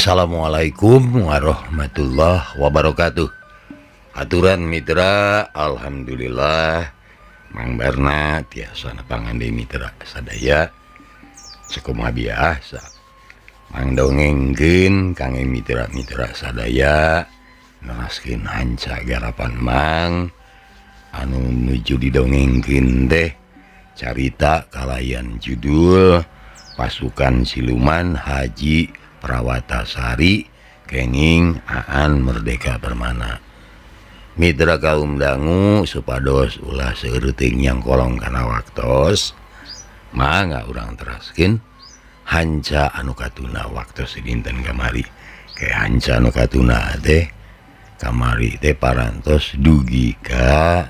Assalamualaikum warahmatullahi wabarakatuh. Aturan mitra, alhamdulillah Mang Barna tiasa nepangan deui mitra sadaya sakumaha biasa. Mang dongengkeun kangge mitra-mitra sadaya neraskeun hanca garapan Mang anu nuju didongengkeun teh carita kalayan judul Pasukan Siluman Haji Prawatasari kenging Aan Merdeka Permana. Mitra kaum dangu supados ulah seueuting yang kolong kana waktos, mangga urang teraskeun hanca anu katuna waktos dinten kamari. Ke hanca anu katuna teh kamari teh parantos dugi ka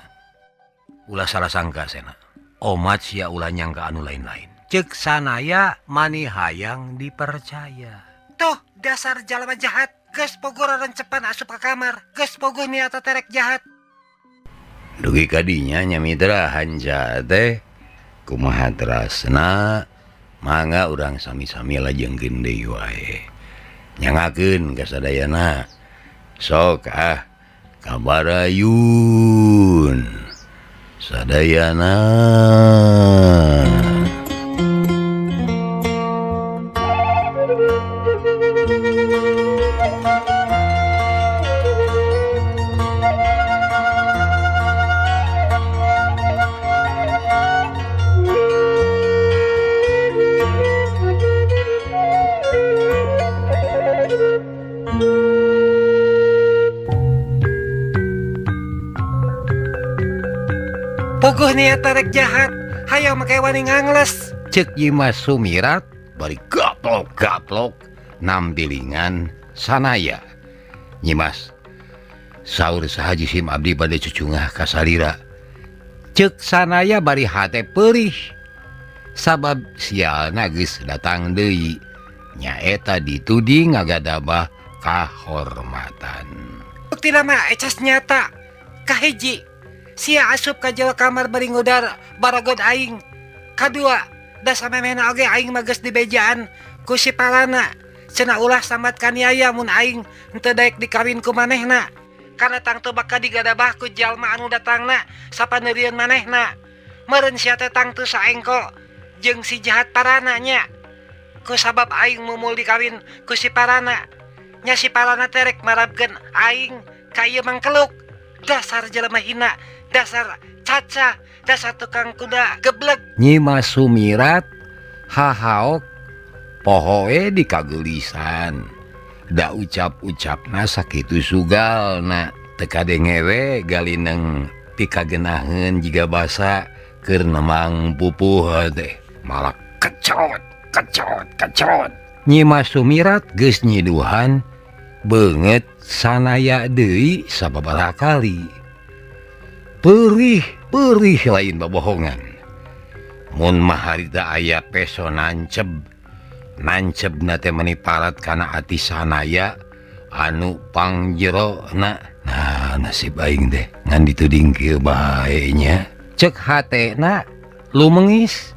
ulah salah sangka sena. Omat sia ulah nyangka anu lain-lain. Ceuk sanaya mani hayang dipercaya. Tuh dasar jalma jahat, geus pogo rencepan asup ka kamar, geus pogo niat terek jahat. Dugi kadinya nya mitra hanca teh kumaha terasna mangga urang sami-sami lajengkeun deui wae. Nyangakeun ka sadayana. Sok ah kabarayun sadayana. Puguh niat tarek jahat, hayang make wani ngangles. Ceuk Nyimas Sumirat bari gaplok-gaplok nambilingan sanaya. Nyimas, saur sahaji sim abdi bade cucungah ka salira. Ceuk sanaya bari hate perih. Sabab sialna geus datang deui. Nyaeta dituding ngagadabah kahormatan. Buktina mah ecas nyata. Kahiji, sia asup ka jero kamar bari ngudar baragod aing. Kadua, da samemehna oge aing mah geus dibejaan ku si Parana. Cenah ulah sambat kaniaya mun aing henteu daek dikawin ku manehna. Karena tangtu bakal digadabah ku jalma anu datangna sapaneurieun manehna. Meureun sia teh tangtu saengko jeung si jahat Parana nya. Ku sabab aing mumul dikawin ku si Parana. Nya si Parana teh rek marabkeun aing ka ieu mangkeluk. Dasar jelema hina, dasar caca, dasar tukang kuda gebleg. Nyimas Sumirat hahaok pohoe di kageulisan. Da ucap-ucapna sakitu sugalna teu kadengewe galineng pikagenaheun jiga basa keur nemang pupuh teh. Malah kecot kecot kecot. Nyimas Sumirat geus nyiduhan beungeut sanaya deui sababaraha kali. Perih perih lain babohongan. Mun mah harita aya peso nanceb, nancebna teh meuni parat kana ati sanaya anu pangjerona. Nah, nasib aing teh ngan dituding kieu bae nya. Ceuk hatena lumengis.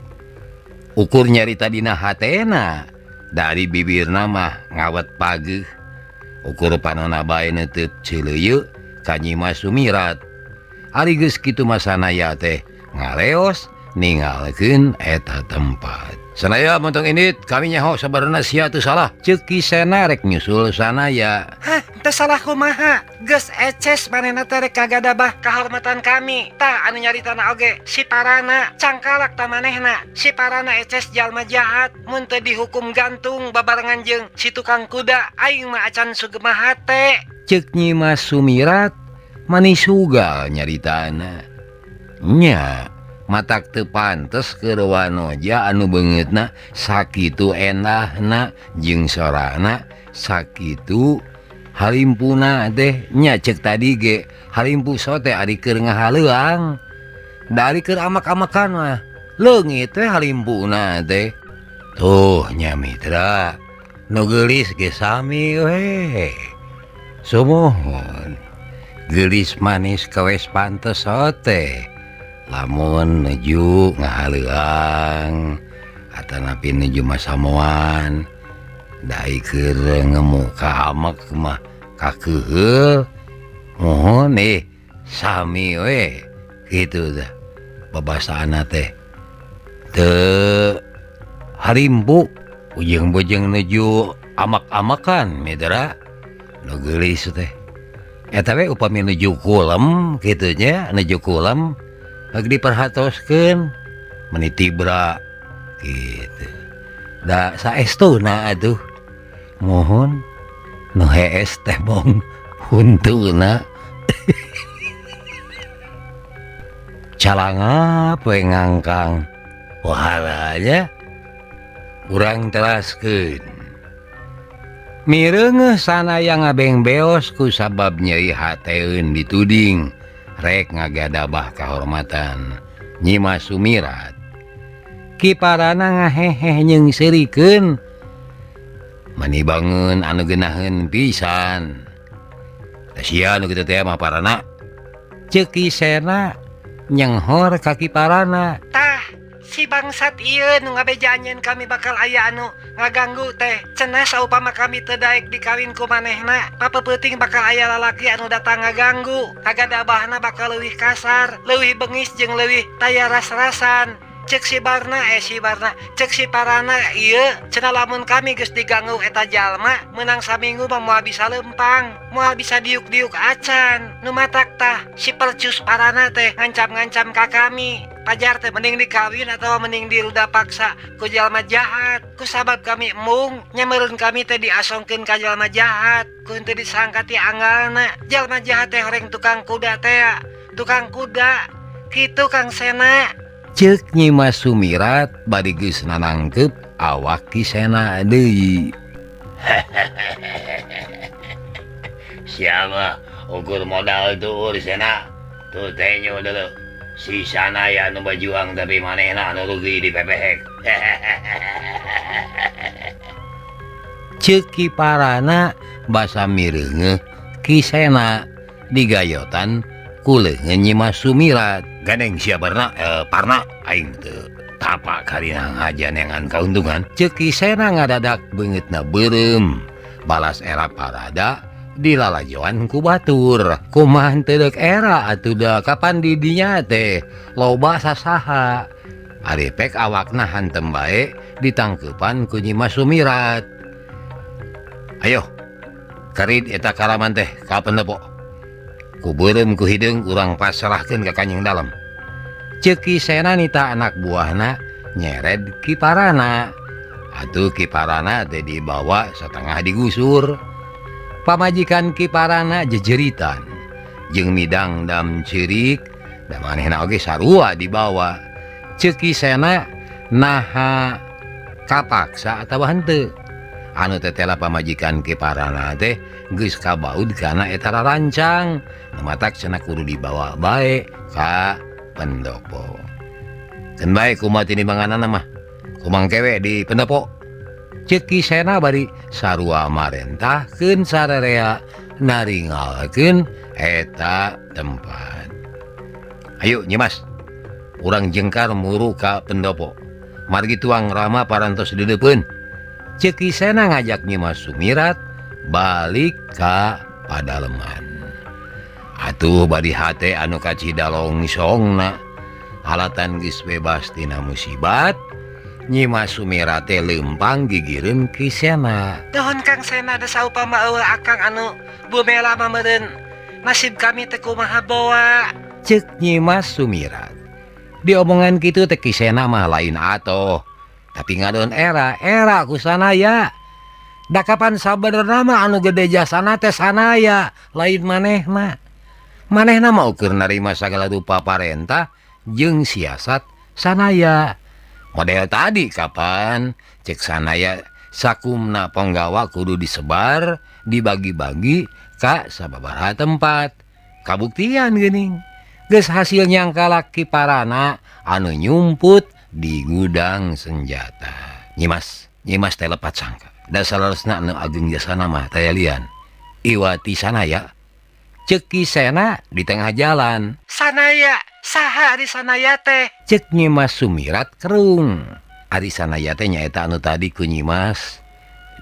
Ukur nyarita dina hatena dari bibirna mah ngawet pageuh. Ukur panona bae neuteut ceuleuyeuk ka Nyimas Sumirat. Ari geus kitu mah sanaya teh ngaleos ninggalkeun eta tempat. Sanaya montong indit kami nyaho sabarna sia teu salah. Ceuk Ki Sena rek nyusul sanaya. Hah, teu salah kumaha? Geus eces manehna teh rek kagadabah kahormatan kami. Tah anu nyaritana oge si Parana cangkalak ta manehna. Si Parana eces jalma jahat mun teu dihukum gantung babarengan jeung si tukang kuda aing mah acan sugema hate. Ceuk Nyimas Sumirat manis sugal nyaritana. Nya matak teu pantes keur wanoja anu beungeutna sakitu endahna jeung sorana sakitu halimpuna teh. Nya ceuk tadi ge halimpu sote ari keur ngahaleuang da ari keur amak-amakan mah leungit teh halimpuna teh. Tuh nya mitra nu geulis ge sami we. Sumuhun geulis manis kawes pantes sote lamun nuju ngahaleuang atanapi nuju masamoan Da keur ngemu ka amek mah kakeuheul mohon sami we gitu dah babasana teh teu harimpu ujung-bujung nuju amak-amakan mitra nu geulis teh eta we upami nuju kulem kitu nya nuju kulem rek diperhatoskeun meni tibra gitu da saestuna atuh mohon nu hees teh bong huntuna calangap we ngangkang waharanya urang teraskeun mireungeuh sanaya ngabeng beos ku sabab nyeri hateun dituding rek ngagadabah kahormatan Nyimas Sumirat kiparana ngaheheh jeung seurikeun mani bangun anu geunaheun pisan sia nu kitu teh mah parana ceuk Ki Sena nyenghor ka kiparana tah si bangsat ieu nu ngabejanyeun kami bakal aya anu ngaganggu teh cenah saupama kami teu daek dikawin ku manehna papeuting bakal aya lalaki anu datang ngaganggu kagadabahna bakal leuwih kasar leuwih bengis jeung leuwih taya ras-rasan cek si Barna si Barna cek si Parana ieu cenah lamun kami geus diganggu eta jalma menang saminggu mah moal bisa lempang moal bisa diuk-diuk acan nu matak tah si percus Parana teh ngancam-ngancam ka kami pajar teh mending dikawin atau mending diruda paksa ku jalma jahat ku sabab kami embung nyamereun kami teh diasongkeun ka jalma jahat ku henteu disangka ti anggalna jalma jahat teh horeng tukang kuda teh tukang kuda kitu Kang Sena Cek Nyimas Sumirat bari geus nanangkep awak Ki Sena deui. Siapa ukur modal tuur Sena tuh tenyo dulu si Sanaya nu berjuang tapi manehna nu rugi di pepehek. Ceuk Ki Parana basa mireungeuh Ki Sena digayotan ku leungeun Nyimas Sumirat. Gandeng sia Barna Parna aing teu tapa karina ngaja neangan kauntungan. Ceuk Ki Sena ngadadak beungeutna beureum balas era parada dilalajoan ku batur. Kumaha teu deuk era atuh da kapan di dinya teh loba sasaha. Ari pek awakna hantem bae ditangkeupan ku Nyimas Sumirat. Ayo karid eta karaman teh ka pendepo. Ku beureum ku hideung urang pasrahkeun ka Kanjeng Dalem. Ceuk Ki Sena nita anak buahna nyered Ki Parana. Atuh Ki Parana teh dibawa satengah digusur. Pamajikan Ki Parana jejeritan jeung midangdam ceurik da manehna oge sarua dibawa. Ceuk Ki Sena naha kapaksa atawa henteu. Anu tetela pamajikan Ki Parana teh geus kabaud kana eta rarancang matak cenah kudu dibawa bae ka pendopo. Keun bae kumaha tinimbanganana mah kumang kewe di pendopo. Ceuk Ki Sena bari sarua marentahkeun sararea naringalkeun eta tempat. Ayo Nyimas, urang jengkar muru ka pendopo. Margi tuang Rama parantos dideupeun. Ceuk Ki Sena ngajak Nyimas Sumirat balik ka padaleman. Atuh bari hate anu kacida longsongna alatan geus bebas tina musibat. Nyimas Sumirat teh leumpang gigireun Ki Sena. Nuhun Kang Sena da saupama eueuh akang anu bumela mah meureun nasib kami teh kumaha boa. Ceuk Nyimas Sumirat. Diomongan kitu teh Ki Sena mah lain atoh. Tapi ngadon era, era ku sanaya. Da kapan sabenerna mah anu gede jasana teh sanaya, lain manehna. Manehna mah ukur narima sagala rupa parentah jeung siasat sanaya. Model tadi kapan cek sanaya sakumna penggawa kudu disebar, dibagi-bagi ka sababaraha tempat. Kabuktian geuning. Geus hasil nyangka Ki Parana anu nyumput di gudang senjata. Nyimas, Nyimas teh lepat sangka. Dasar leresna anu ageung jasana mah taya lian. Iwati sanaya. Ceuk Ki Sena di tengah jalan. Sanaya, saha ari sanaya teh? Ceuk Nyimas Sumirat kerung. Ari sanaya teh nyaeta anu tadi ku Nyimas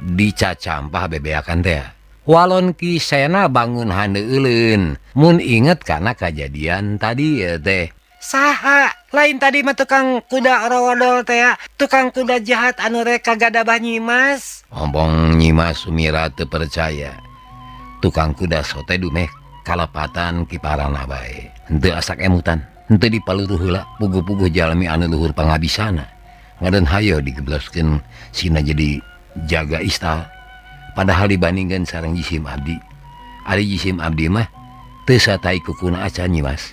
Dicacampah bebeakan teh. Walon Ki Sena bangun handeuleun mun inget kana kajadian tadi teh. Saha lain tadi mah tukang kuda rowadol teh, tukang kuda jahat anu rek kagadabah Nyimas. Ombong Nyimas Sumira teu percaya. Tukang kuda sote dumeh kalepatan kiparana bae. Henteu asak emutan, henteu dipaluruh heula puguh-puguh jalmi anu luhur pangabisana. Ngadeun hayo digebloskeun sina jadi jaga istal. Padahal dibandingkan sareng jisim abdi, ari jisim abdi mah teu satai kukuna acan Nyimas.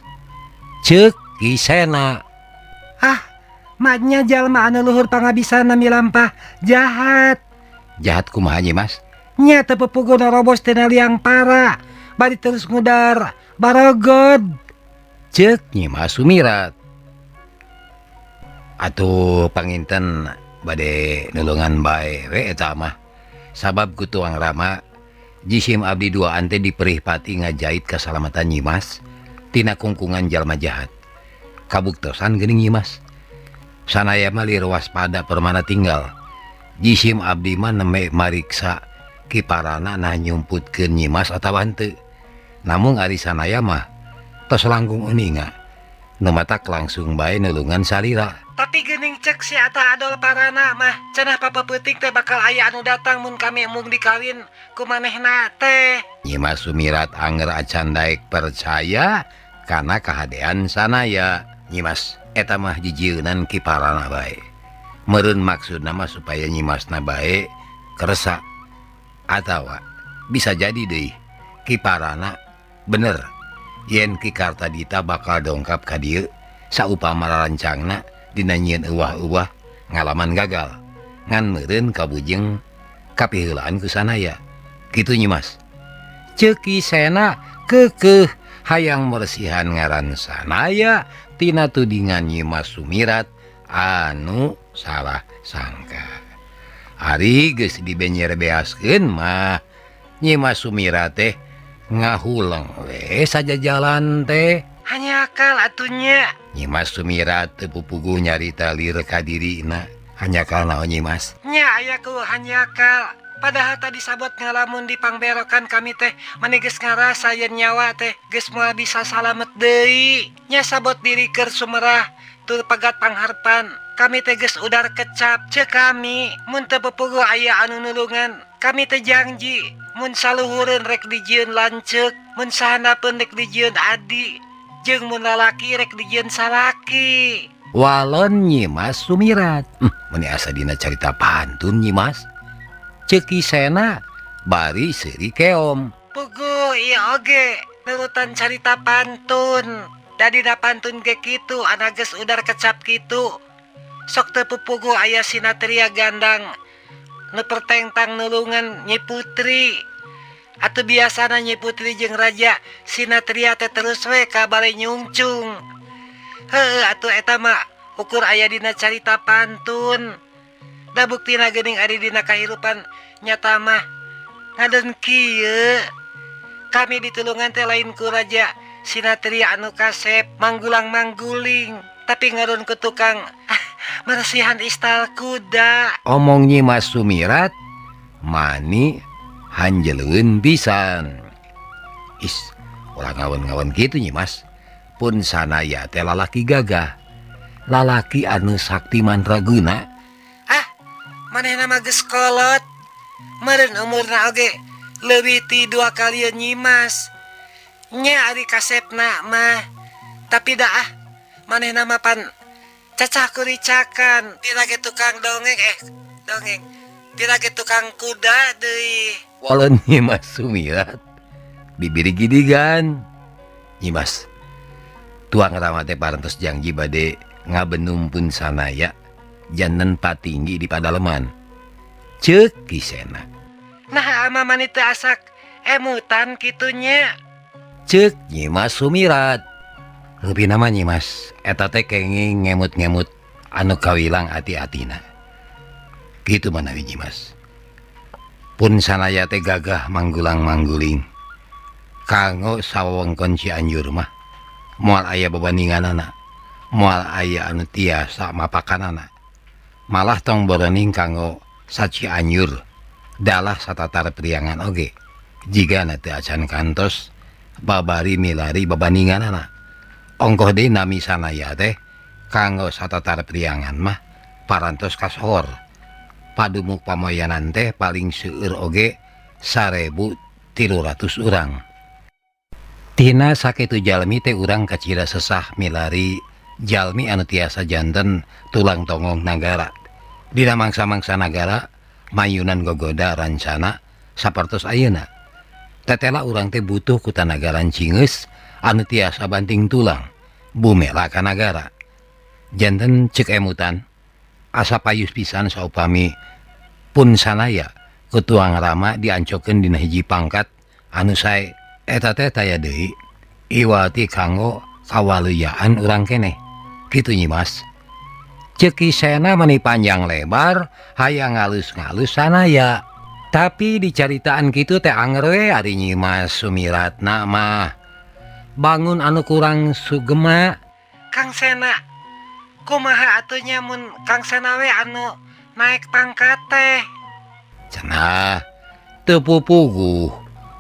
Ceuk Ki Sena. Ah, maknya jalma anu luhur pangabisana milampah jahat. Jahat kumaha Nyimas? Nya teu pupuguh narobos tina liang para, bari terus ngudar barogod. Ceuk Nyimas Sumirat. Atuh panginten bade nulungan bae we eta mah. Sabab ku tuang Rama jisim abdi duaan teh diperih pati ngajait kasalamatan Nyimas tina kungkungan jalma jahat. Kabuktosan geuning Nyimas. Sanaya mah lir waspada permana tinggal. Jisim abdi mah neme mariksa kiparana nah nyumputkeun Nyimas atawa henteu. Namung ari sanaya mah tos langkung uninga. Nu matak langsung bae nulungan salira. Tapi geuning cek si Ata Adol parana mah cenah papapeuting teh bakal aya anu datang mun kami embung dikawin ku manehna teh. Nyimas Sumirat anger acan daek percaya kana kahadean sanaya. Nyimas eta mah jijieunan kiparana bae. Meureun maksudna mah supaya Nyimasna bae keresa. Atawa bisa jadi deui kiparana bener yen Ki Kartadita bakal dongkap ka dieu saupama rancangna dina nyieun euwah-euwah ngalaman gagal ngan meureun kabujeng kapiheulaan ku sanaya. Kitu Nyimas. Ceuk Ki Sena keukeuh hayang meresihan ngaran sanaya tina tudingan Nyimas Sumirat anu salah sangka. Ari geus dibenyer beaskeun mah Nyimas Sumirat teh ngahuleng we sajajalan teh. Hanya akal atunya. Nyimas Sumirat teu pupuguh nyarita lir ka dirina. Hanya akal naon Nyimas? Nya aya ku hanya akal. Padahal tadi sabot ngalamun di pangberokan kami teh mani geus ngarasa yen nyawa teh geus moal bisa salamet deui. Nya sabot diri keur sumerah tur pegat pangharpan. Kami teh geus udar kecap ceuk kami mun teu pupuguh aya anu nulungan. Kami teh janji mun saluhureun rek dijieun lanceuk, mun sahanapeun rek dijieun adi, jeung mun lalaki rek dijieun salaki. Walon Nyimas Sumirat. Meni asa dina carita pantun Nyimas. Ceuk Ki Sena bari seuri keom. Puguh ieu oge nurutan carita pantun. Da dina pantun ge kitu ana geus udar kecap kitu. Sok teu pupuguh aya sinatria gandang nu pertengtang nulungan Nyi Putri. Atuh biasana Nyi Putri jeung Raja Sinatria teh terus we ka bale nyungcung. Heueuh atuh eta mah ukur aya dina carita pantun. Da buktina geuning ari dina kahirupan nyata mah ngadeun kieu. Kami ditulungan teh lain ku Raja Sinatria anu kasep manggulang-mangguling, tapi ngadon ku tukang meresihan istal kuda. Omong Nyimas Sumirat mani hanjeleun pisan. Is, ulah ngawen-ngawen kitu Nyimas. Pun sanaya teh lalaki gagah. Lalaki anu sakti mandraguna. Ah, manehna mah geus kolot. Meureun umurna oge leuwih ti 2 kali Nyimas. Nya ari kasepna mah. Tapi dah ah, manehna mah pan cacah kuricakan. Pira ge tukang dongeng, dongeng. Pira ge tukang kuda deui. Walon Nyimas Sumirat bibiri gidigan. Nyimas, tuang Rama teh parantos janji bade ngabenum pun sanaya janten patinggi di padaleman. Ceuk Ki Sena. Nah, ama mani teu asak emutan kitunya. Ceuk Nyimas Sumirat. Rupina mah Nyimas eta teh kenging ngemut-ngemut anu kawilang ati-atina. Kitu manawi Nyimas. Pun sanaya teh gagah manggulang-mangguling. Kanggo sawewengkon Cianjur mah moal aya babandinganana, moal aya anu tiasa mapakanana. Malah tong boroning kanggo sacianjur Dalah satatar priangan oge jigana teu acan kantos babari milari babandinganana. Ongkoh deui nami sanaya teh kanggo satatar priangan mah parantos kasohor. Padumuk pamoyanan teh paling seueur oge 1.300 urang. Tina sakitu jalmi teh urang kacida sesah milari jalmi anu tiasa janten tulang tonggong nagara. Dina mangsa-mangsa nagara mayunan gogoda rancana sapertos ayeuna. Tetela urang teh butuh ku tanagaran Cingeus anu tiasa banting tulang bumela ka nagara. Janten ceuk emutan asa payus pisan saupami pun sanaya ku Tuang Rama diancokeun dina hiji pangkat anu sae. Eta teh taya deui iwati kanggo kawaluyaan urang keneh. Kitu Nyimas. Ceuk Ki Sena meni panjang lebar hayang ngalus-ngalus sanaya. Tapi dicaritaan kitu teh anger we ari Nyimas Sumiratna mah. Bangun anu kurang sugema. Kang Sena, kumaha atuh nya mun Kang Sena we anu naek pangkat teh? Cenah teu pupuguh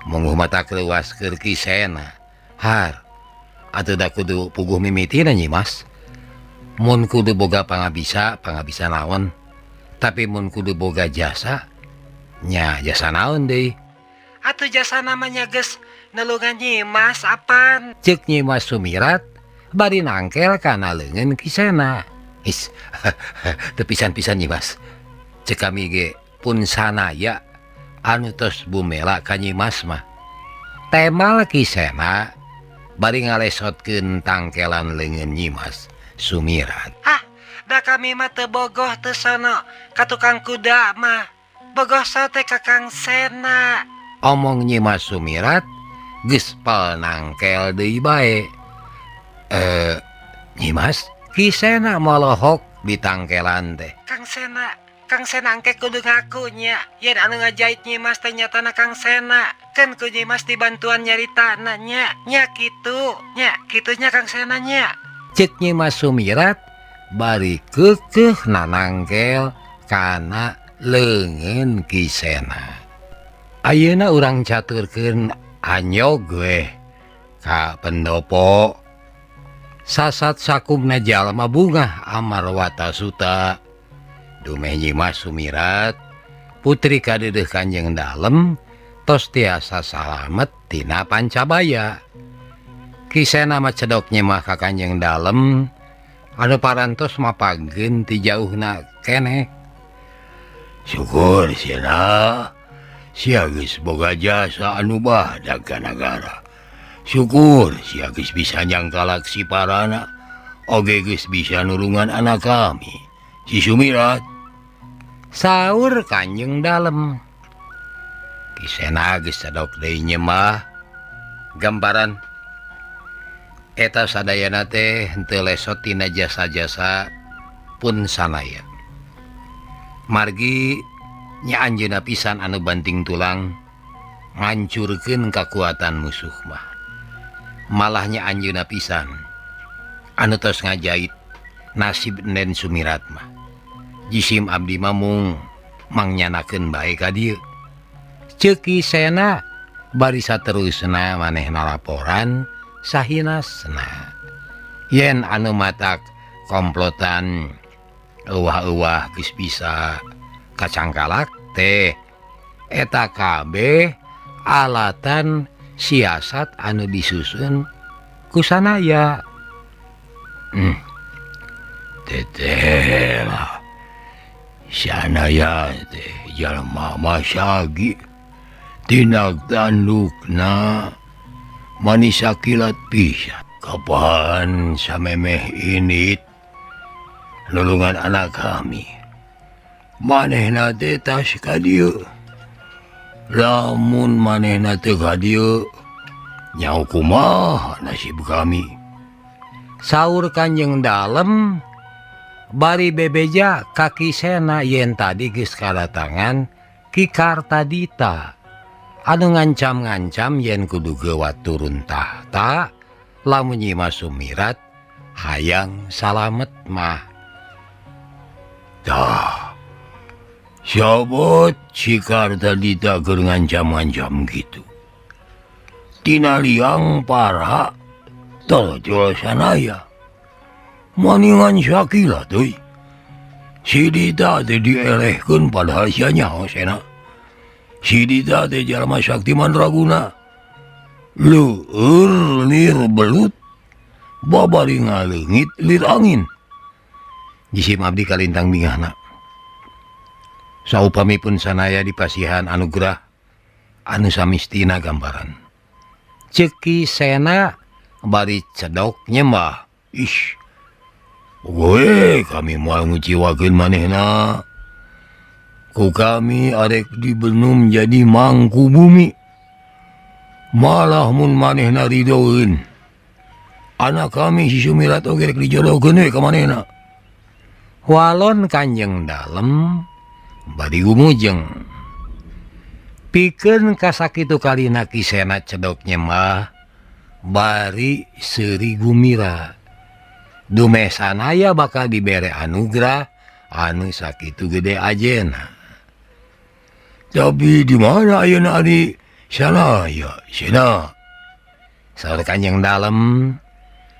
mungguh mata keleuwas keur Ki Sena. Har atuh da kudu puguh mimitina Nyimas. Mun kudu boga pangabisa, pangabisa naon? Tapi mun kudu boga jasa, nya jasa naon deui? Atuh jasa namanya geus nulungan Nyimas apan? Ceuk Nyimas Sumirat bari nangkel kana leungeun Ki Sena. Is, teu pisan-pisan Nyimas. Ceuk kami ge pun sanaya anu tos bumela ka Nyimas mah. Temal Ki Sena bari ngalesotkeun tangkelan leungeun Nyimas Sumirat. Ah, da kami mah teu bogoh teu sono ka tukang kuda mah. Bogoh sote ka Kang Sena. Omong Nyimas Sumirat geus pel nangkel deui bae. Nyimas, Ki Sena molohok ditangkelan teh. Kang Sena, Kang Sena engke kudu ngaku nya. Yen anu ngajait Nyimas teh nyatana Kang Sena. Keun ku Nyimas dibantuan nyaritana nya. Nya kitu, nya kitu nya Kang Sena nya. Ceuk Nyimas Sumirat bari keukeuh nanangkel kana leungeun Ki Sena. Ayeuna urang caturkeun anyog weh ka pendopo. Sasat sakumna jalma bungah amarwata suta. Dumeh Nyimas Sumirat putri kadeudeuh Kanjeng Dalem tos tiasa salamet tina pancabaya. Ki Sena mah cedok nyemah ka Kanjeng Dalem anu parantos mapageun ti jauhna keneh. Syukur Sena, sia geus boga jasa anu badag ka nagara. Syukur sia geus bisa nyangkalak si parana, oge geus bisa nulungan anak kami, si Sumirat. Saur Kanjeng Dalem. Ki Sena geus cedok deui nyemah. Gambaran eta sadayana teh henteu lesot tina jasa-jasa pun sanaya. Margi nya anjeunna pisan anu banting tulang ngancurkeun kakuatan musuh mah. Malah nya anjeunna pisan anu tos ngajait nasib Nen Sumirat mah. Jisim abdi mah mung mangyanakeun bae ka dieu. Ceuk Ki Sena bari saterusna manehna laporan sahinasna. Yen anu matak komplotan euwah-euwah geus bisa kacangkalak teh eta kabeh alatan siasat anu disusun ku sanaya. Teteh lah sanaya teh jalma masagi tindak tandukna manisa kilat pisan. Kapan samemeh init nulungan anak kami manehna teh tas ka dieu. Lamun manehna teu ka dieu nyaho kumaha nasib kami. Saur Kanjeng Dalem bari bebeja ka Ki Sena yen tadi geus kadatangan Ki Kartadita anu ngancam-ngancam yen kudu geuwat turun tahta lamun Nyimas Sumirat hayang salamet mah. Dah, Sabot Cikar tadi tak keur ngancam-ngancam gitu. Tina liang para torojol sanaya. Maningan sakila deui. Si Dita teh dielehkeun padahal sia nyaho Sena. Si Dita teh jalma sakti mandraguna. Leueur lir belut babari ngaleungit lir angin. Jisim abdi kalintang bingahna. Saupami pun sanaya dipasihan anugerah anu samistina gambaran. Ceuk Ki Sena bari cedok nyembah. Ih, we kami moal nguciwakeun manehna. Ku kami arek dibenum jadi mangku bumi. Malah mun manehna ridoeun. Anak kami si Sumirat oge rek dijodohkeun we ka manehna. Walon Kanjeng Dalem bari gumujeng. Pikeun kasakitu kalina Ki Sena cedok nyembah bari seuri gumira. Dumeh sanaya bakal dibere anugerah anu sakitu gede ajena. Tapi di mana ayeuna ari sanaya Sena? Saur Kanjeng Dalem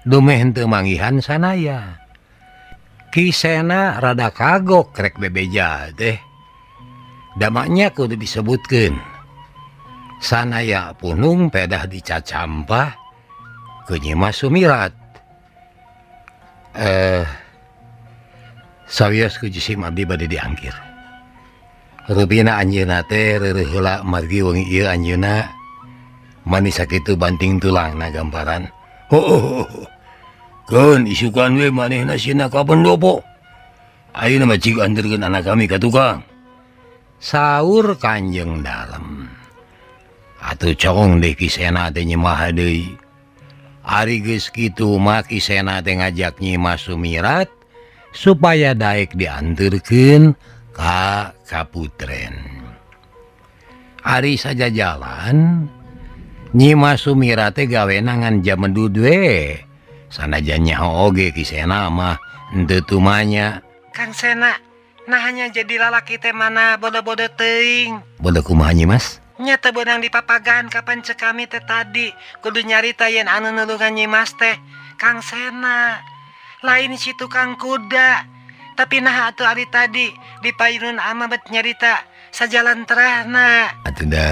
dumeh henteu manggihan sanaya. Ki Sena rada kagok rek bebeja teh. Damaknya kudu disebutkeun. Sanaya punung pedah dicacampah ku Nyimas Sumirat. Sawios ku jisim abdi bade diangkir. Rupina anjeunna teh reureuh heula margi wengi ieu anjeunna manis sakitu banting tulangna gambaran. Heuh. Keun isukan we manehna sieuna ka pendopo. Ayeuna mah cik anterkeun anak kami ka tukang. Saur Kanjeng Dalem. Atuh cong deui Ki Sena teh nyemah deui. Ari geus kitu mah Ki Sena teh ngajak Nyimas Sumirat supaya daek dianterkeun ka kaputren. Ari sajajalan Nyimas Sumirat teh gawena ngan jamedud we. Sanajan nyaho oge Ki Sena mah henteu tumanya. Kang Sena, nah hanya jadi lalaki teh mana bodoh-bodoh teuing. Bodoh kumaha Nyimas? Nya teu beunang dipapagaan kapan cek kami teh tadi kudu nyarita yen anu nulungan Nyimas teh Kang Sena. Lain si tukang kuda. Tapi nah atuh ari tadi di payunun ama bet nyarita sajalan terahna. Atuh da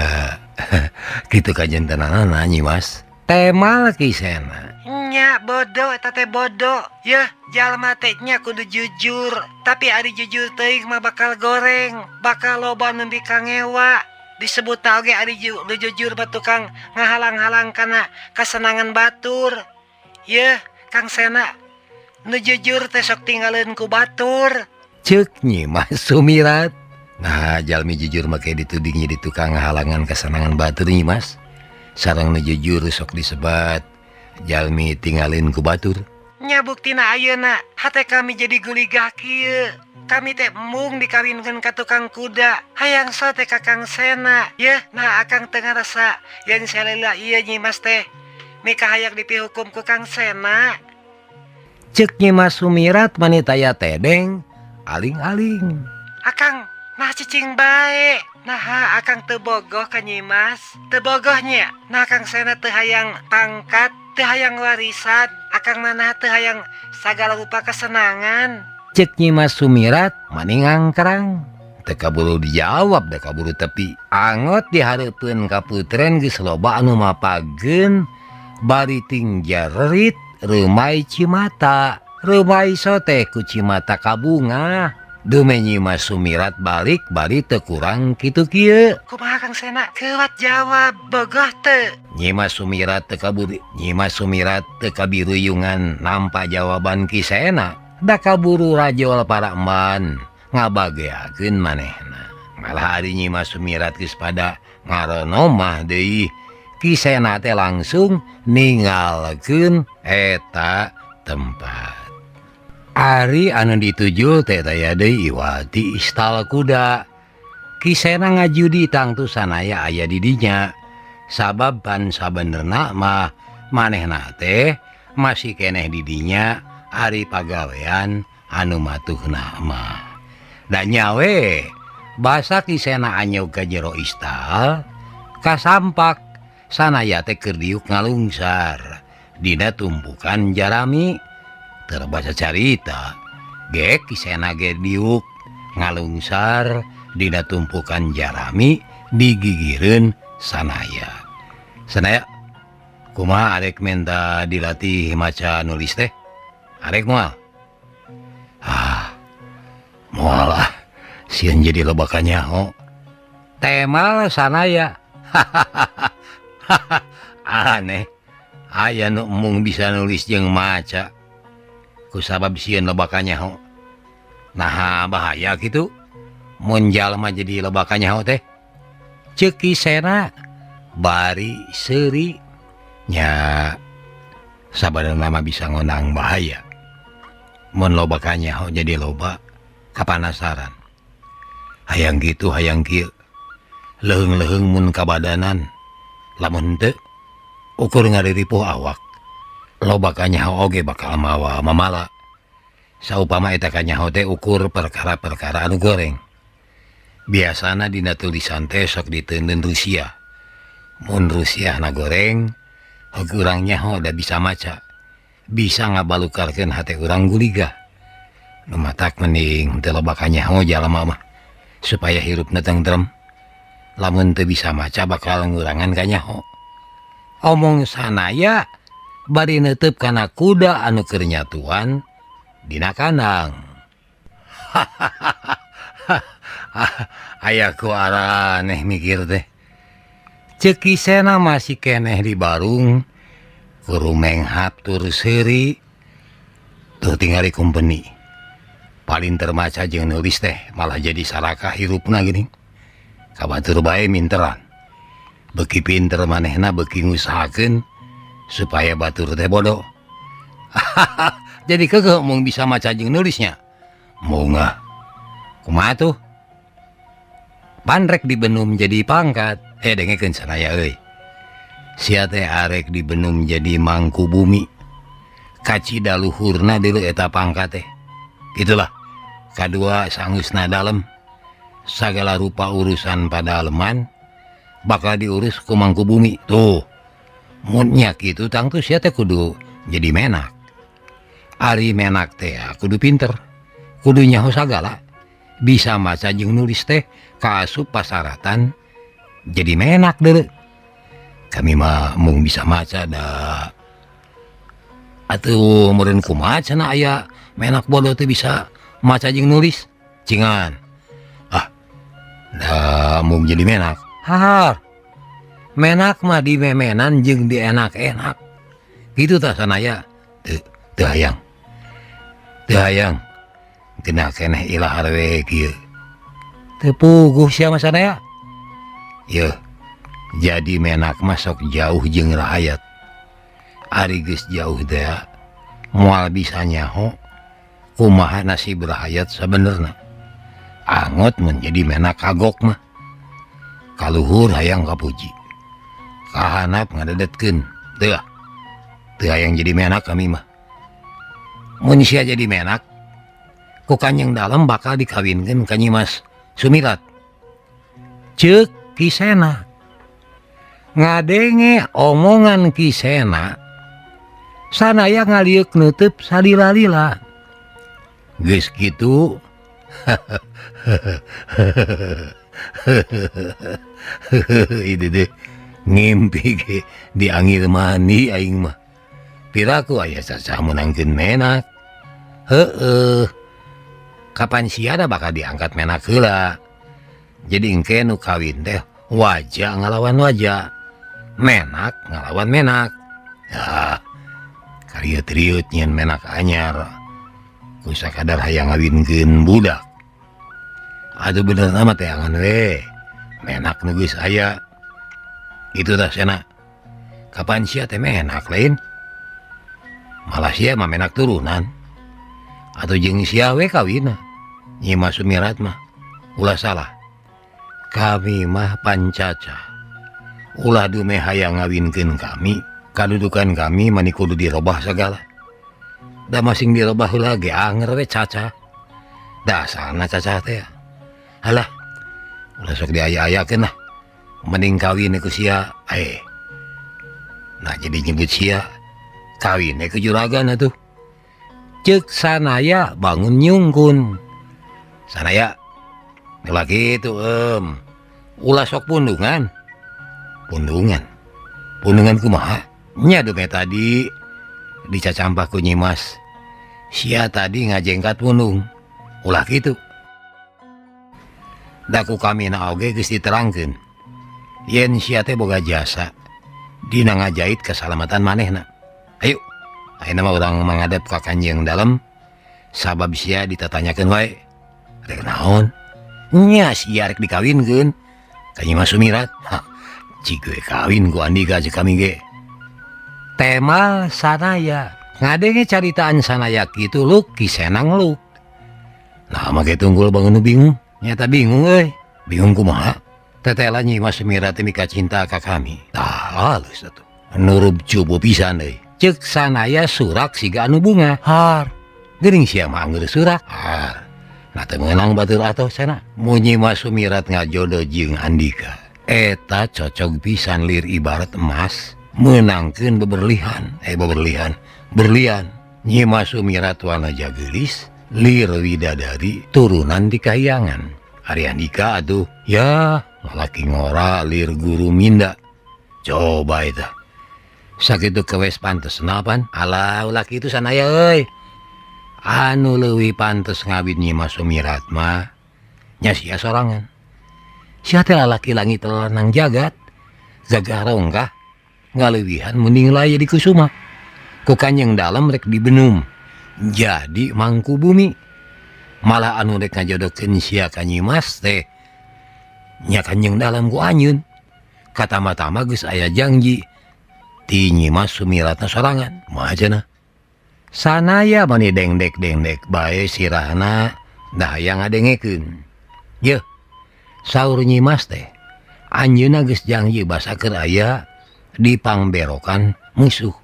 kitu kajantenanana Nyimas. Temal Ki Sena. Nya bodoh eta teh bodoh. Yeuh jalma teh nya kudu jujur. Tapi ari jujur teuing mah bakal goreng, bakal loba nu dikangewa. Disebut oge ari nu jujur mah tukang ngahalang-halang kana kasenangan batur. Yeuh Kang Sena, nu jujur teh sok tinggaleun ku batur. Ceuk Nyimas Sumirat. Nah jalmi jujur mah ke dituding jadi tukang ngahalangan kasenangan batur Nyimas. Sareng nu jujur sok disebat jalmi tinggalin ku batur. Nya buktina ayeuna hate kami jadi guligah kieu. Kami teh embung dikawinkeun ka tukang kuda. Hayang so teh ka Kang Sena. Yeuh, nah akang teu ngarasa yen salila ieu Nyimas teh mikahayak dipihukum ku Kang Sena. Ceuk Nyimas Sumirat manitaya tedeng aling-aling. Akang nah cicing bae. Naha akang teu bogoh ka Nyimas. Teu bogoh nya. Nah Kang Sena teu hayang pangkat, teu hayang warisan. Akang manah teu hayang sagala rupa kesenangan. Ceuk Nyimas Sumirat maning ngangkrang. Teu kaburu dijawab, da kaburu tepi. Angot dihareupeun kaputren geus loba anu mapageun bari tingjarerit reumai cimata. Reumai sote ku cimata kabungah. Dume Nyimas Sumirat balik bari teu kurang kitu kieu. Kumaha Kang Sena? Keuwat jawab bogoh teu. Nyimas Sumirat teu kaburu, Nyimas Sumirat teu kabiruyungan nampa jawaban Ki Sena. Da kaburu rajol para eman ngabageakeun manehna. Malah ari Nyimas Sumirat geus pada ngaronomah deui. Ki Sena teh langsung ninggalkeun eta tempat. Ari anu dituju teh taya deui iwati istal kuda. Ki Sena ngajudi tangtu sanaya aya di dinya. Sabab pan sabenerna mah manehna teh masih keneh di dinya ari pagawean anu matuhna mah. Da nyawe Basa Ki Sena anyog ka jero istal kasampak Sanaya teh keur diuk ngalungsar dina tumpukan jarami. Terbaca carita ge Ki Sena ge diuk ngalungsar dina tumpukan jarami digigireun Sanaya. Sanaya kumaha arek menta dilatih maca nulis teh? Arek moal? Ah, moal ah, sieun jadi loba kanyaho. Temal Sanaya. Aneh, aya nu embung bisa nulis jeung maca. Kusabab sieun loba kanyaho. Naha bahaya kitu? Mun jalma jadi loba kanyaho teh. Ceuk Ki Sena bari seuri nya sabareuna mah bisa ngondang bahaya. Mun loba kanyaho jadi loba kapanasaran. Hayang kitu hayang kieu. Leuheung-leuheung mun kabadanan. Lamun henteu ukur ngariripuh awak. Loba kanyaho oge bakal mawa mamala. Saupama eta kanyaho teh ukur perkara-perkara anu goreng. Biasana dina tulisan teh sok diteundeun Rusia. Mun Rusiahna goreng, heug urang nyaho da bisa maca. Bisa ngabalukarkeun hate urang guligah. Nu matak mending teu loba kanyaho jalma mah supaya hirupna tentrem. Lamun teu bisa maca bakal ngurangan kanyaho. Omong Sanaya bari neuteub kana kuda anu keur nyatuan dina kandang. Aya ku araneh mikir teh. Ceuk Ki Sena masih keneh di barung kurumenghap tur seuri tuh tingali kumpeni. Paling maca jeung nulis teh malah jadi sarakah hirupna geuning. Kabatur bae minteran. Beuki pinter manehna beuki ngusahakeun supaya batur teh bodoh. Jadi keukeuh mung bisa maca jeung nulisnya. Mungah. Kumaha tuh? Panrek dibenum jadi pangkat. Dengekeun Sanaya euy. Sia teh arek dibenum jadi mangku bumi. Kacida luhurna deuleu eta pangkat teh. Itulah. Kadua sanggeusna dalem. Sagala rupa urusan padaleman bakal diurus ku mangku bumi. Tuh. Mun nya kitu tangtu sia teh kudu jadi menak. Ari menak teh kudu pinter. Kudu nyaho sagala. Bisa maca jeung nulis teh kaasup pasaratan jadi menak deuleu. Kami mah mung bisa maca da. Atuh meureun kumaha cenah aya menak bodoh teh bisa maca jeung nulis. Cingan. Ah. Da mung jadi menak. Har. Menak mah dimemenan jeung dienak-enak. Kitu tah Sanaya. Teu teu hayang. Teu hayang. Genah keneh ilahar we kieu. Teu puguh sia mah Sanaya. Yeuh. Jadi menak mah sok jauh jeung rahayat. Ari geus jauh teh moal bisa nyaho kumaha nasib rahayat sabenerna. Angot mun jadi menak kagok mah. Kaluhur hayang kapuji. Kahanap ngadedetkeun. Teu ah. Teu hayang jadi menak kami mah. Mun sia jadi menak ku Kanjeng Dalem bakal dikawinkeun ka Nyi Mas Sumirat. Ceuk Ki Sena. Ngadenge omongan Ki Sena, Sanaya ngaliuk neuteub salila-lila. Geus kitu itu deh ngimpi ge diangir mani aing mah. Piraku aya cacah meunangkeun menak. Heueuh. Kapan siada bakal diangkat menak heula. Jadi engke nu kawin teh wajah ngalawan wajah, menak ngalawan menak. Ya, kariut-riut nyeun menak anyar. Ku sakadar hayang ngawinkeun budak. Aduh bener mah teh angan we. Menak nu geus aya. Itu tah Sena. Kapan sia teh menak lain? Malah sia mah menak turunan. Atau jeung sia we kawinna. Nyi Mas Sumirat mah ulah salah. Kami mah pancaca. Ulah dume hayang ngawinkeun kami, kadudukan kami mani kudu dirobah sagala. Da masing dirobah heula ge anger we caca. Dasarna caca teh. Halah, Ulah sok diaya-ayakeun lah. Mending kawin ku sia. Nah jadi nyebut sia. Kawin ku juragan atuh. Ceuk Sanaya bangun nyungkun. Sanaya ulah kitu ulah sok pundungan. Pundungan. Pundungan kumaha? Nya dume tadi dicacampah ku Nyimas. Sia tadi ngajengkat pundung. Ulah kitu. Da ku kami na oge geus diterangkeun. Yen sia teh boga jasa dina ngajait keselamatan manehna. Ayo, ayeuna mah urang mangadep ka Kanjeng Dalem sabab sia ditatanyakeun wae. Rek naon? Nya sia rek dikawinkeun ka Nyimas Sumirat. Hah, cik we kawin ku Andika jeung kami ge. Tema Sanaya. Ngadenge caritaan Sanaya kitu luk kisenang luk. Nah make tunggul bangun bingung. Nyata bingung euy. Bingung kumaha? Tetela Nyimas Sumirat teh mika cinta ka kami. Tah halus atuh. Nurub cubu pisan euy. Ceuk Sanaya surak siga anu bunga. Har. Geuning sia mah angeur surak. Har. Nah teu meunang batur atoh cenah. Mun Nyimas Sumirat ngajodoh jeung Andika. Eta cocog pisan lir ibarat emas meunangkeun beberlihan. Beberlihan. Berlian. Nyimas Sumirat wanaja geulis lir widadari turunan di kahyangan. Ari Andika atuh ya lalaki ngora lir guru minda. Coba eta. Sakitu kewes pantes napan? Alah ulah kitu Sanaya euy. Anu leuwih pantes ngawin Nyimas Sumirat mah nya sia sorangan. Sia teh lalaki langit lanang jagat. Gagah rongkah ngaleuwihan mending laye di Kusuma. Ku Kanjeng Dalem rek dibenum jadi mangku bumi. Malah anu rek ngajodohkeun sia ka Nyimas teh nya Kanjeng Dalem ku anjeun. Katama-tama geus aya janji ti Nyimas Sumiratna sorangan. Kumaha cenah? Sanaya mani dengdek-dengdek bae sirahna da hayang ngadengekeun. Yeuh, saur Nyimas teh anjeunna geus janji basa keur aya di pangberokan musuh.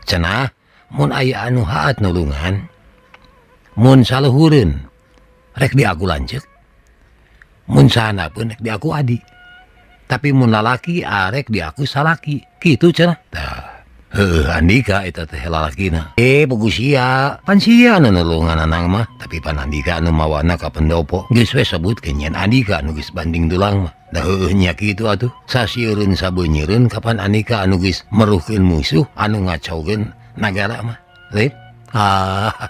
Cenah mun aya anu haat nulungan mun saluhureun rek diaku lanceuk. Mun sahanapeun rek diaku adi. Tapi mun lalaki arek diaku salaki. Kitu cenah. Tah. Heuh, Andika eta teh lalakina. Bagus sia. Pan sia anu nulungan anang mah, tapi pan Andika anu mawana ka pendopo. Geus we sebutkeun yen Andika anu geus banding dulang mah. Da heueuh nya kitu atuh. Sasieureun sabeunyireun kapan Andika anu geus meruhkeun musuh anu ngacaukeun nagara mah. Lain? Ah,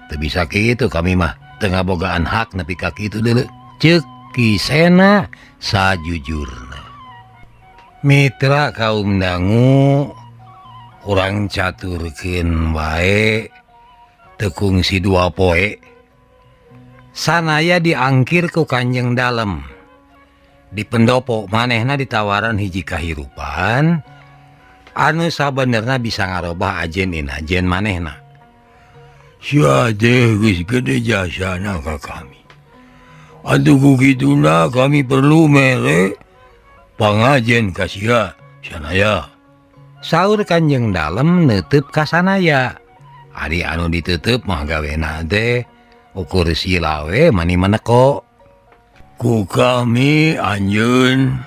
teu bisa kitu kami mah. Teu ngabogaan hak nepi ka kitu deuleu. Ceuk Kisena sajujurna. Mitra kaum dangu urang caturkeun wae teu kungsi dua poe. Sanaya diangkir ku Kanjeng Dalem. Di pendopo manehna ditawaran hiji kahirupan anu sabenerna bisa ngarobah ajen inajen manehna. Sia teh geus gede jasana ka kami. Atuh ku kituna kami perlu mere pangajen ka sia Sanaya. Saur Kanjeng Dalem neuteub ka Sanaya. Ari anu ditutup mah gawena teh ukur sila we mani maneko. Ku kami anjeun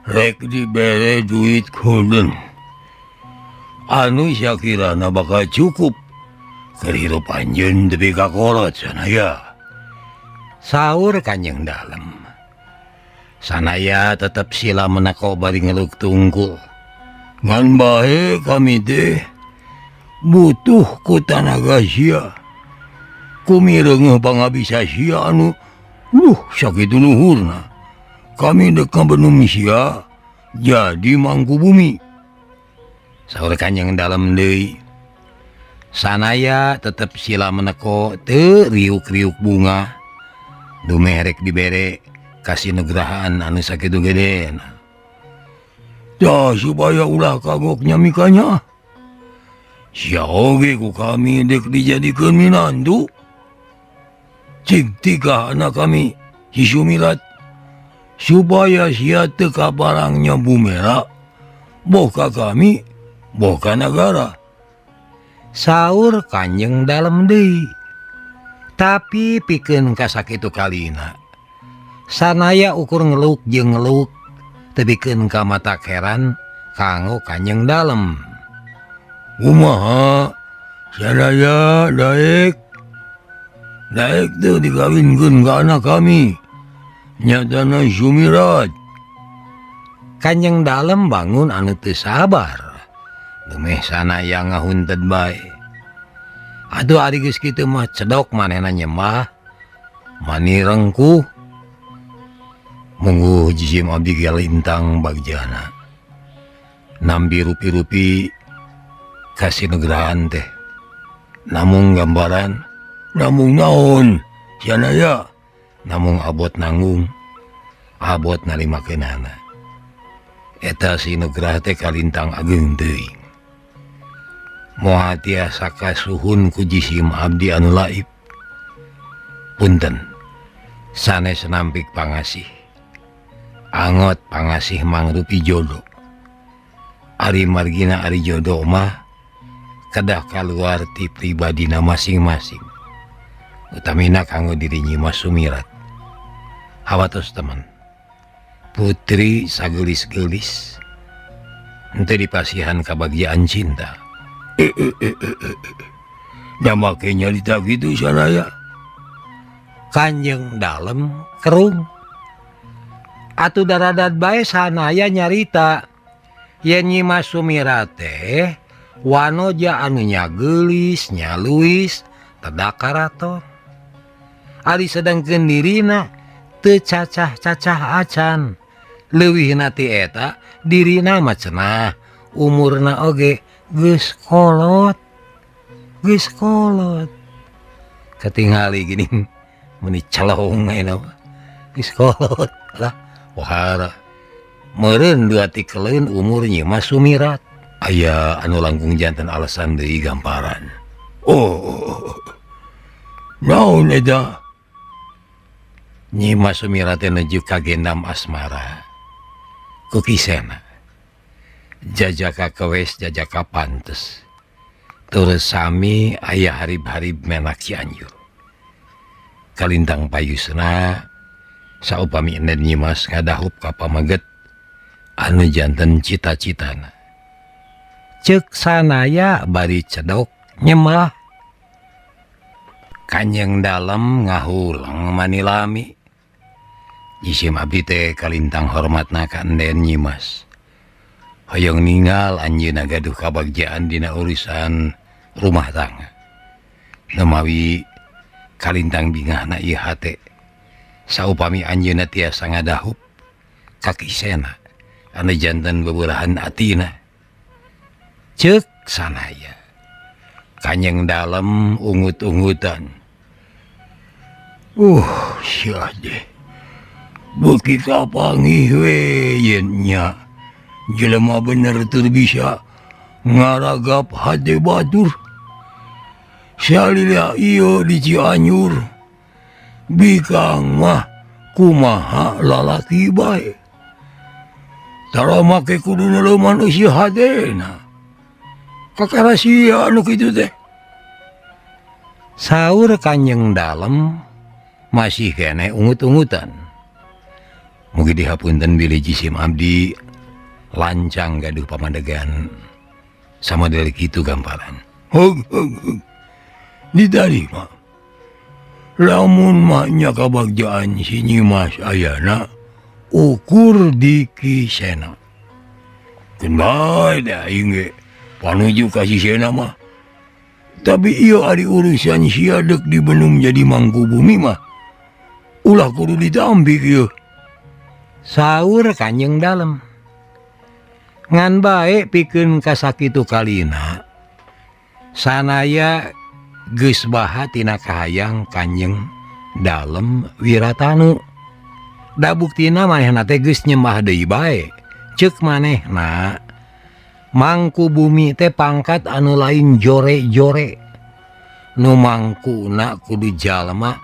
rek dibere duit golden. Anu sakirana bakal cukup keur hirup anjeun tepi ka kolot Sanaya. Saur Kanjeng Dalem. Sanaya tetep sila meneko bari ngeluk tungkul. Ngan bae kami teh butuh ku tanaga sia. Kumireungeuh pangabisa sia anu sakitu luhurna. Kami dek ngabenum sia jadi mangku bumi. Saur Kanjeng Dalem deui. Sanaya tetep sila meneko teu riuk-riuk bunga. Dumeh rek dibere kasinugrahaan anu sakitu gedena. Tah supaya ulah kagok nyamikanya. Sia oge ku kami dek dijadikeun minantu. Cik tikah anak kami si Sumirat supaya sia teu kaparang nyabumera boh ka kami boh ka nagara. Saur Kanjeng Dalem deui. Tapi pikeun ka sakitu kalina Sanaya ukur ngeluk jeung ngeluk tebikeun ka mata heran kanggo Kanjeng Dalem. Kumaha sanaya daek daek teu dikawinkeun ka anak kami nyatana Sumirat. Kanjeng Dalem bangun anu teu sabar. Dumeh sanaya ngahunted bae. Aduh ari geus kitu mah cedok manehna nyembah mani rengkuh. Mungguh jisim abdi galintang bagjana. Nambi rupi-rupi kasinugrahan teh. Namung gambaran, namung naon sanaya, namung abot nanggung, abot narimakeunana. Eta sinugrah teh kalintang ageung teuing. Moal tiasa kasuhun ku jisim abdi anu laib. Punten, sanes nampik pangasih. Angot pangasih mangrupi jodoh. Ari margina ari jodoh mah kedah kaluar ti pribadina masing-masing. Utamina kanggo diri Nyimas Sumirat. Hawatos teman. Putri sagelis-gelis henteu dipasihan kabagjaan cinta. Da make nyarita kitu sanaya. Kanjeng Dalem kerung. Atuh daradat bae sanaya nyarita yen Nyimas Sumirat teh wanoja anu nya geulis nya luis tedak karaton. Ari sedengkeun dirina teu cacah-cacah acan. Leuwihna ti eta dirina mah cenah umurna oge geus kolot. Geus kolot. Katingali geuning meuni celong ayeuna mah. Geus kolot lah. Wahara meureun dua tikeleun umur Nyimas Sumirat. Aya anu langkung janten alasan deui gamparan. Oh, naon eta? Nyimas Sumirat teh nuju kagendam asmara. Ku kisena jajaka kewes jajaka pantes. Terus sami aya harib-harib menak Cianjur. Kalintang payusna saupami enden Nyimas ngadahup ka pamaget anu janten cita-citana. Ceuk sanaya bari cedok nyembah. Kanjeng Dalem ngahulang manilami. Jisim abdi teh kalintang hormatna ka enden Nyimas. Hoyong ninggal anjeunna gaduh kabagjaan dina urusan rumah tangga. Nemawi kalintang bingahna ieu hate. Saupami anjeunna tiasa ngadahup ka kisena anu janten bebeurehan atina. Ceuk sanaya. Kanjeng Dalem ungut-ungutan. Sia deh. Beuki kapanggih we yen nya. Jelema bener teu bisa ngaragap hate batur. Salila ieu di Cianjur. Bikang mah kumaha lalaki bae. Tara make kudu neuleman eusi hatena. Kakara sia anu kitu teh. Saur Kanjeng Dalem masih keneh ungut-ungutan. Mugi dihapunten bilih jisim abdi lancang gaduh pamadegan sama dari kitu gamparan. Hug hug hug. Ditarima. Lamun mah nya kabagjaan si Nyimas ayana ukur di kisena. Keun bae da aing ge panuju ka si Sena mah. Tapi ieu ari urusan sia deuk dibenung jadi mangku bumi mah ulah kudu ditampik ieu. Saur Kanjeng Dalem. Ngan bae pikeun ka sakitu kalina sanaya geus baha tina kahayang Kanjeng Dalem Wiratanu. Da buktina manehna teh geus nyembah deui bae. Ceuk manehna mangku bumi teh pangkat anu lain jore-jore. Nu mangkuna kudu jalma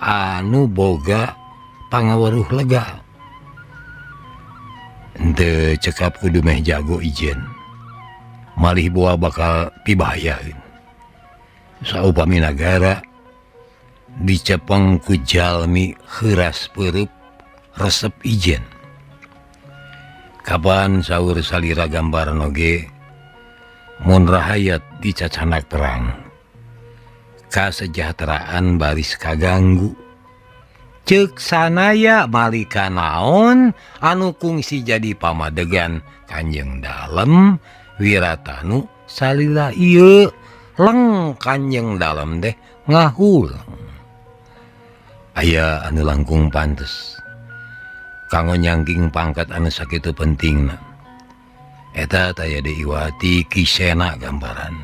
anu boga pangaweruh lega. Henteu cekap kudu meh jago ijen. Malih boa bakal pibahayaeun. Saupami nagara dicepeng ku jalmi heuras peurup Resep ijen. Kapan saur salira gambaran oge mun rahayat dicacanak perang. Kasejahteraan baris kaganggu. Ceuk sanaya malika naon anu kungsi jadi pamadegan Kanjeng Dalem Wiratanu salila ieu leng Kanjeng Dalem deh ngahulang. Aya anu langkung pantes kanggo nyangking pangkat anu sakitu pentingna. Eta taya diiwati Kisena gambaran.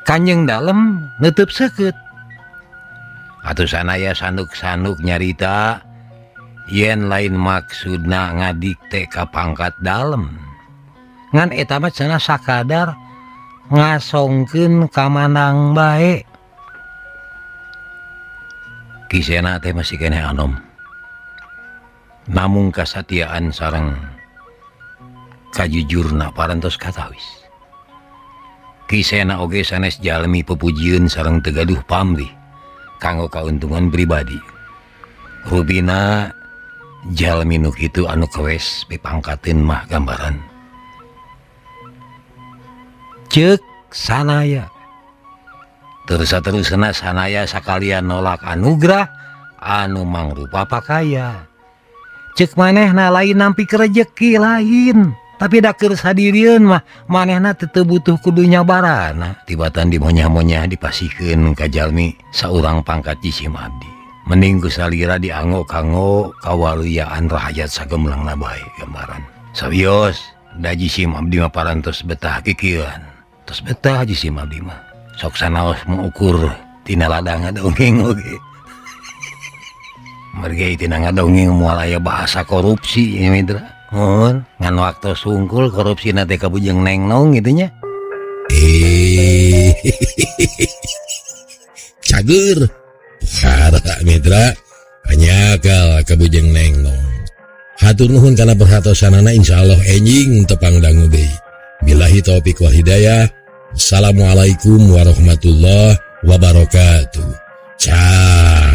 Kanjeng Dalem nutup seukeut. Atuh sanaya sanuk-sanuk nyarita yen lain maksudna ngadikte ka pangkat dalem. Ngan eta mah cenah sakadar ngasongkeun kamanang bae. Kisena teh masih keneh anom. Namung kasatiaan sareng kajujurna parantos katawis. Kisena oge sanes jalmi pepujieun sareng teu gaduh pamrih kanggo kauntungan pribadi. Rubina jalmi nu kitu anu kewes dipangkateun mah gambaran. Ceuk sanaya. Terus-terusna sanaya sakalian nolak anugerah anu mangrupa pakaya. Ceuk manehna lain nampi rejeki lain, tapi da keur sadirieun mah manehna teu butuh kudu nyabarana. Tibatan dimonyah-monyah dipasihkeun ka jalmi saurang pangkat jisim abdi. Mending ku salira dianggo kanggo kawaluyaan rahayat sagemlangna bae gambaran. Sawios da jisim abdi mah parantos betah kikieuan. Tos betah jisim abdi mah. Sok sanaos mengukur tina ladang ngadongeng oge. Margi tina ngadongeng moal aya bahasa korupsi ya mitra. Mun ngan waktu sungkul korupsi na teh kabujeng nengnong gitu nya. Cager. Pohara mitra anyakal kabujeng nengnong. Hatur nuhun kana perhatosanana, insyaallah enjing tepang dangu deui. Billahi taufik wal hidayah. Assalamualaikum warahmatullahi wabarakatuh. Ciao.